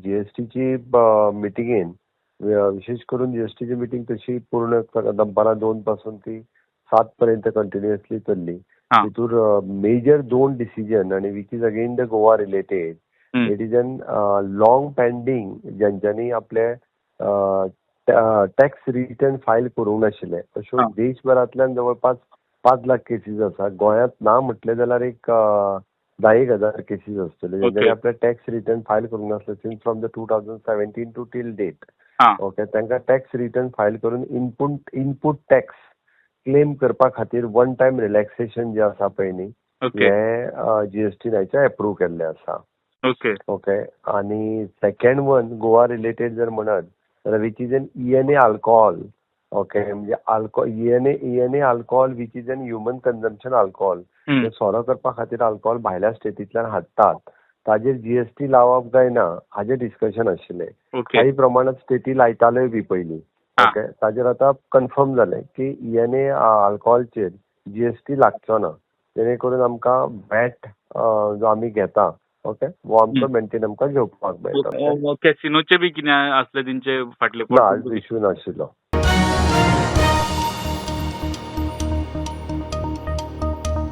जीएसटीची मिटिंगेन, विशेष करून जीएसटीची मिटींग तशी पूर्ण दनपारां 2 पासून ती 7 पर्यंत कंटिन्युअसली चल्ली. तितूर मेजर दोन डिसिजन आणि which is again the Goa related, it is an long pending, ज्यांच्यानी आपले टॅक्स रिटर्न फायल करूंक नाशिल्ले अश्यो देशभरांतल्यान जवळपास 5 लाख केसीस आसा. गोंयांत ना म्हटलें जाल्यार एक 10,000 केसीस आसतल्यो ज्यांच्यानी आपले टॅक्स रिटर्न फायल करूंक नासले since from the 2017 to till date. Okay, तांकां टॅक्स रिटर्न फायल करून इनपूट टॅक्स क्लेम करपा खातीर वन टायम रिलॅक्सेशन जे आसा पळय न्ही, हें जीएसटी आयचे एप्रूव केल्लें आसा. ओके, आणि सेकंड वन गोवा रिलेटेड जर म्हणत जाल्यार which is an ENA alcohol, okay, म्हणजे आल्को ENA alcohol, which is an human consumption alcohol, सोरो करपा खातीर अल्कोहोल भायल्या स्टेटींतल्यान हाडटात, ताजेर जीएसटी लावप काय ना हाजेर डिस्कशन आशिल्लें. काही प्रमाणात स्टेटी लायताल्योय बी पयलीं. ओके, ताजेर आतां कन्फर्म जालें की ईएनए अल्कोहोलचेर जीएसटी लागचो ना, जेणे करून आमकां वॅट जो आमी घेता, ओके, हो आमचो मेंटेन आमकां घेवपाक मेळटा. कॅसिनोचे बी कितें आसले तेंचे फाटले? ना, इश्यू नाशिल्लो.